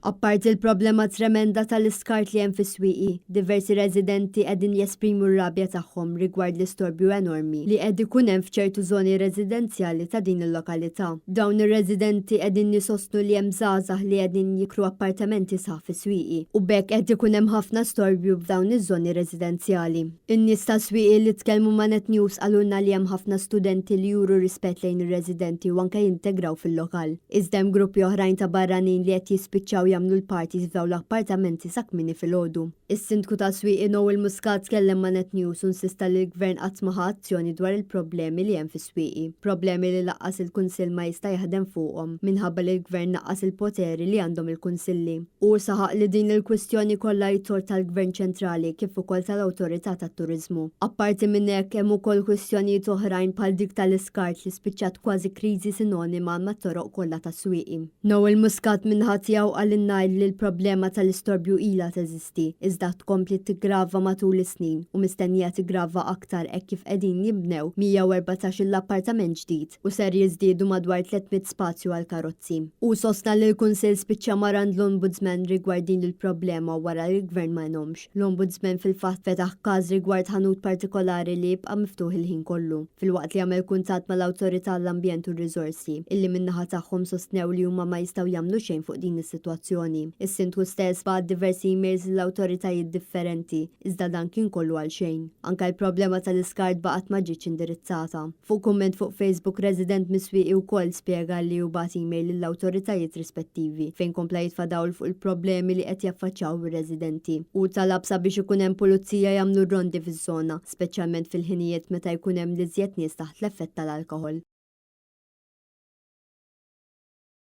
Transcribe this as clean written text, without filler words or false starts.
Apparti l-problema tremenda tal-iskart li hemm fis-Swieqi, diversi residenti qegħdin jesprimu r-rabja tagħhom rigward l-istorbju enormi li qed ikun hemm f'ċertu żoni residenzjali ta' din il-lokalità. Dawn ir-residenti qegħdin isostnu li hemm żgħażagħ li qegħdin jikru appartamenti sħaħ fis-Swieqi u b'hekk qed ikun hemm ħafna storbju f'dawn iż-żoni residenzjali. In-nies tas-Swieqi li tkellmu ma' Net News qalulna li hemm ħafna studenti li juru rispett lejn ir-residenti u anke jintegraw fil-lokal. Iżda hemm gruppi oħrajn ta' barranin li qed jispiċċaw jagħmlu l-parties f'dawn l-appartamenti sa kmieni filgħodu. Is-Sindku tas-Swieqi Noel Muscat tkellem ma' Net News u nsista li l-Gvern qatt ma ħa azzjoni dwar il-problemi li hemm fis-Swieqi. Problemi li lanqas il-Kunsill ma jista' jaħdem fuqhom minħabba li l-Gvern naqqas il-poteri li għandhom il-Kunsilli. Hu saħaq li din il-kwistjoni kollha hi tort tal-Gvern ċentrali kif ukoll tal-Awtorità tat-Turiżmu. Apparti minn hekk hemm ukoll kwistjonijiet oħrajn bħal dik tal-iskart li spiċċat kważi kriżi sinonima mat-toroq kollha tas-Swieqi. Noel Muscat min-naħa tiegħu qalilna li l-problema tal-istorbju ilha teżisti iżda tkompli tiggrava matul is-snin u mistennija tiggrava aktar hekk kif qegħdin jinbnew 114-il appartament ġdid u ser jiżdiedu madwar 300 spazju għall-karozzi. Hu sostna li l-Kunsill spiċċa mar għand l-Ombudsman rigward din il-problema wara li l-Gvern ma għenhomx. L-Ombudsman fil-fatt fetaħ każ rigward ħanut partikolari li jibqa' miftuħ il-ħin kollu, filwaqt li għamel kuntatt mal-Awtorità għall-Ambjent u r-Riżorsi, illi min-naħa tagħhom sostnew li huma ma jistgħu jagħmlu xejn fuq din is-sitwazzjoni. Is-Sindku stess bagħat diversi emails lill-awtoritajiet differenti, iżda dan kien kollu għalxejn. Anke l-problema tal-iskart baqgħet ma ġietx indirizzata. Fuq kumment fuq Facebook resident mis-Swieqi wkoll spjega li hu bagħat email lill-awtoritajiet rispettivi fejn kompla jitfa' dawl fuq il-problemi li qed jaffaċċaw ir-residenti. Hu talab sabiex ikun hemm pulizija jagħmlu r-rondi fiż-żona, speċjalment fil-ħinijiet meta jkun hemm l-iżjed nies taħt l-effett tal-alkoħol.